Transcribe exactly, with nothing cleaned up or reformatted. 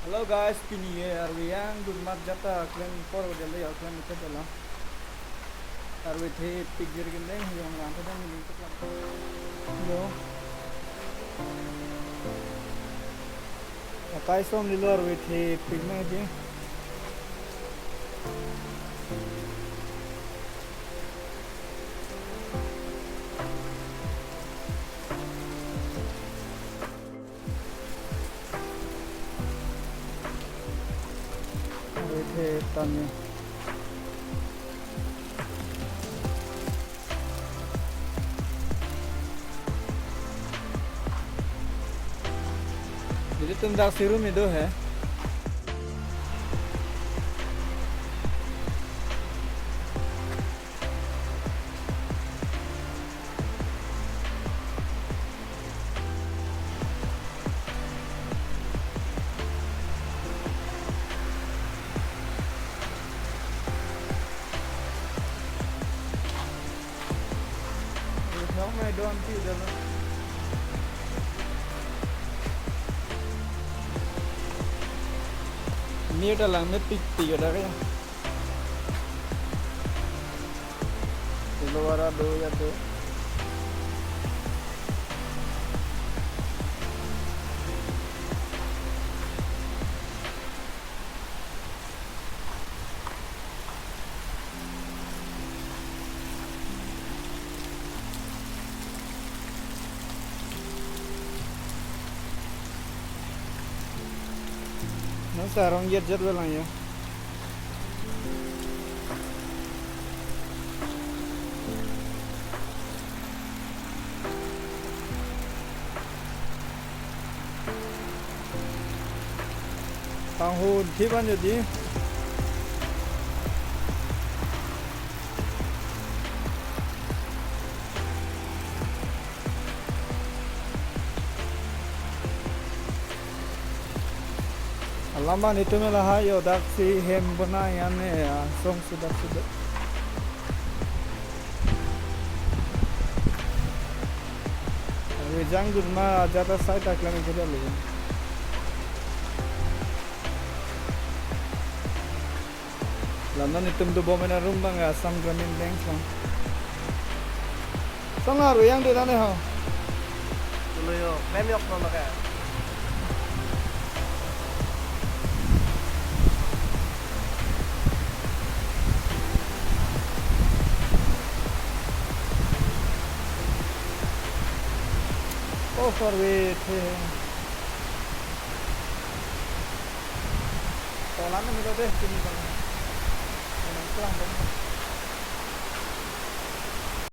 Hello guys, pini arve angdun amat ajat ta klem apor, jalo ya klem ikut jalo. Arve thepik jirgin deng, yang ranta deng ini ikut lang. Yo. Akai som lilo arve thepik na je. Arve the tame. Nelitum daksi room do he. Mir ta langmepikpik adak ya. Keluar ado ya tu. Non sarong jet jet belang ya. Panghun thip an jodi. Alam an itum lahai yo, daksi hem bonai an ne, asong sudak sudak. Arve angdun amat ajat ta sai ta klem ikut jalo. Lam non itum dobom ena room abang Assam Gramin Bank song. Song arve angdun an ne ho. Tulo yo, mem yok no lake. Oh, arve the. Tolan na milo deh, pini bang. Memang kurang dong.